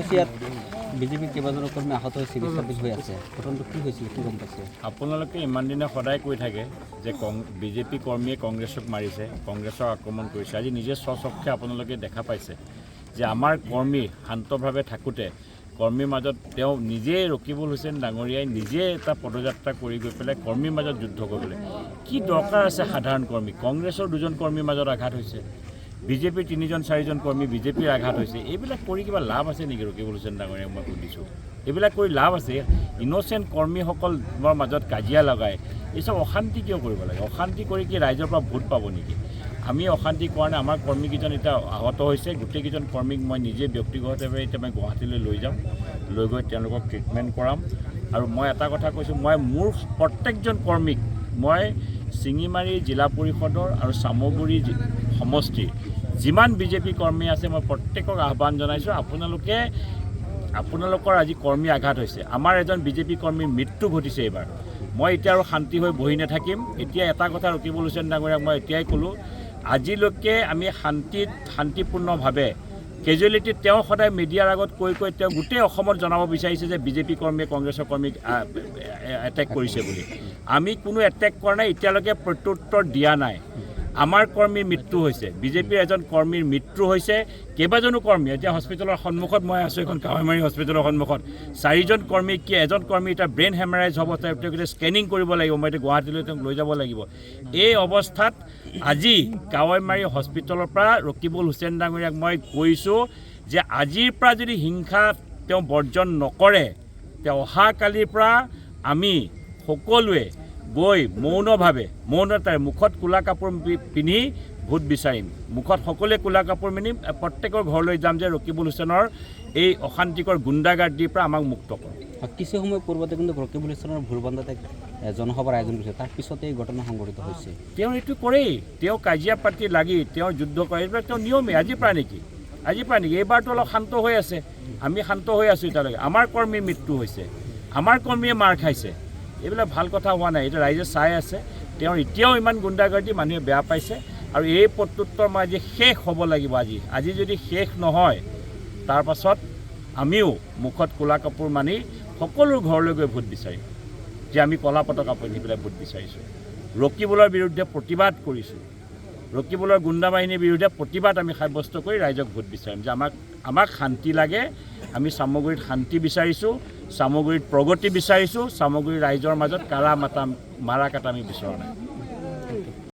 ইয়াত বিজেপিৰ কেইবাজনো কৰ্মী আহত হৈ চিকিৎসাধীন হৈ আছে। ঘটনাটো কি হৈছিল, কি গম পাইছে? আপোনালোকে ইমান দিনে সদায় কৈ থাকে যে বিজেপি কৰ্মীয়ে কংগ্ৰেছক মাৰিছে, কংগ্ৰেছক আক্ৰমণ কৰিছে। আজি নিজে স্বচক্ষে আপোনালোকে দেখা পাইছে যে আমাৰ কৰ্মী শান্তভাৱে থাকোঁতে কৰ্মীৰ মাজত তেওঁ নিজে, ৰকিবুল হুছেইন ডাঙৰীয়াই নিজে এটা পদযাত্ৰা কৰি গৈ পেলাই কৰ্মীৰ মাজত যুদ্ধ কৰিবলৈ কি দৰকাৰ আছে? সাধাৰণ কৰ্মী, কংগ্ৰেছৰ দুজন কৰ্মীৰ মাজত আঘাত হৈছে, বিজেপিৰ তিনিজন চাৰিজন কৰ্মী বিজেপিৰ আঘাত হৈছে। এইবিলাক কৰি কিবা লাভ আছে নেকি? ৰকিবুল হুছেইন ডাঙৰীয়াক মই সুধিছোঁ, এইবিলাক কৰি লাভ আছে? ইন'চেণ্ট কৰ্মীসকলৰ মাজত কাজিয়া লগাই এই চব অশান্তি কিয় কৰিব লাগে? অশান্তি কৰি কি ৰাইজৰ পৰা ভোট পাব নেকি? আমি অশান্তি কৰা নাই। আমাৰ কৰ্মীকেইজন এতিয়া আহত হৈছে। গোটেইকেইজন কৰ্মীক মই নিজে ব্যক্তিগতভাৱে এতিয়া মই গুৱাহাটীলৈ লৈ যাম, লৈ গৈ তেওঁলোকক ট্ৰিটমেণ্ট কৰাম। আৰু মই এটা কথা কৈছোঁ, মই মোৰ প্ৰত্যেকজন কৰ্মীক, মই শিঙিমাৰী জিলা পৰিষদৰ আৰু চামগুৰি সমষ্টিৰ যিমান বিজেপি কৰ্মী আছে, মই প্ৰত্যেকক আহ্বান জনাইছোঁ, আপোনালোকে, আপোনালোকৰ আজি কৰ্মী আঘাত হৈছে, আমাৰ এজন বিজেপি কৰ্মীৰ মৃত্যু ঘটিছে এইবাৰ। মই এতিয়া আৰু শান্তি হৈ বহি নাথাকিম। এতিয়া এটা কথা ৰকিবুল হুছেইন ডাঙৰীয়াক মই এতিয়াই ক'লোঁ, আজিলৈকে আমি শান্তিত শান্তিপূৰ্ণভাৱে কেজুৱেলিটি, তেওঁ সদায় মিডিয়াৰ আগত কৈ কৈ তেওঁ গোটেই অসমত জনাব বিচাৰিছে যে বিজেপি কৰ্মীয়ে কংগ্ৰেছৰ কৰ্মীক এটেক কৰিছে বুলি। আমি কোনো এটেক কৰা নাই, এতিয়ালৈকে প্ৰত্যুত্তৰ দিয়া নাই। আমাৰ কৰ্মীৰ মৃত্যু হৈছে, বিজেপিৰ এজন কৰ্মীৰ মৃত্যু হৈছে। কেইবাজনো কৰ্মী এতিয়া হস্পিটেলৰ সন্মুখত মই আছোঁ, এখন কাৱৈমাৰী হস্পিটেলৰ সন্মুখত। চাৰিজন কৰ্মী কি, এজন কৰ্মী এতিয়া ব্ৰেইন হেমাৰেজ হ'ব, তেওঁক এতিয়া স্কেনিং কৰিব লাগিব। মই এতিয়া গুৱাহাটীলৈ তেওঁক লৈ যাব লাগিব। এই অৱস্থাত আজি কাৱৈমাৰী হস্পিটেলৰ পৰা ৰকিবুল হুছেইন ডাঙৰীয়াক মই কৈছোঁ যে আজিৰ পৰা যদি হিংসা তেওঁ বৰ্জন নকৰে, তেওঁ অহাকালিৰ পৰা আমি সকলোৱে গৈ মৌনভাৱে, মৌনতাৰে মুখত ক'লা কাপোৰ পিন্ধি ভোট বিচাৰিম। মুখত সকলোৱে ক'লা কাপোৰ পিন্ধি প্ৰত্যেকৰ ঘৰলৈ যাম যে ৰকিবুল হুছেইনৰ এই অশান্তিকৰ গুণ্ডাগাৰ্দিৰ পৰা আমাক মুক্ত কৰক। কিছু সময় পূৰ্বতে কিন্তু ৰকিবুল হুছেইনৰ ভুৰবন্ধাত এক জনসভাৰ আয়োজন কৰিছে, তাৰ পিছতে এই ঘটনা সংঘটিত হৈছে। তেওঁ এইটো কৰেই। তেওঁ কাজিয়া পাতি লাগি তেওঁ যুদ্ধ কৰে, এইবিলাক তেওঁ নিয়মেই। আজিৰ পৰা নেকি? আজিৰ পৰা নেকি? এইবাৰতো অলপ শান্ত হৈ আছে, আমি শান্ত হৈ আছোঁ এতিয়ালৈকে। আমাৰ কৰ্মীৰ মৃত্যু হৈছে, আমাৰ কৰ্মীয়ে মাৰ খাইছে। এইবিলাক ভাল কথা হোৱা নাই। এতিয়া ৰাইজে চাই আছে। তেওঁৰ এতিয়াও ইমান গুণ্ডাগাৰ্দি, মানুহে বেয়া পাইছে। আৰু এই প্ৰত্যুত্তৰ মই আজি শেষ হ'ব লাগিব। আজি যদি শেষ নহয়, তাৰপাছত আমিও মুখত ক'লা কাপোৰ মানি সকলো ঘৰলৈ গৈ ভোট বিচাৰিম যে আমি ক'লা পতাকা পিন্ধি পেলাই ভোট বিচাৰিছোঁ, ৰকিবুলৰ বিৰুদ্ধে প্ৰতিবাদ কৰিছোঁ, ৰকিবুলৰ গুণ্ডা বাহিনীৰ বিৰুদ্ধে প্ৰতিবাদ আমি সাব্যস্ত কৰি ৰাইজক ভোট বিচাৰিম যে আমাক শান্তি লাগে, আমি চামগুৰিত শান্তি বিচাৰিছোঁ, চামগুৰিত প্ৰগতি বিচাৰিছোঁ, চামগুৰি ৰাইজৰ মাজত কাৰা মাতা মাৰা কাটা আমি বিচৰা নাই।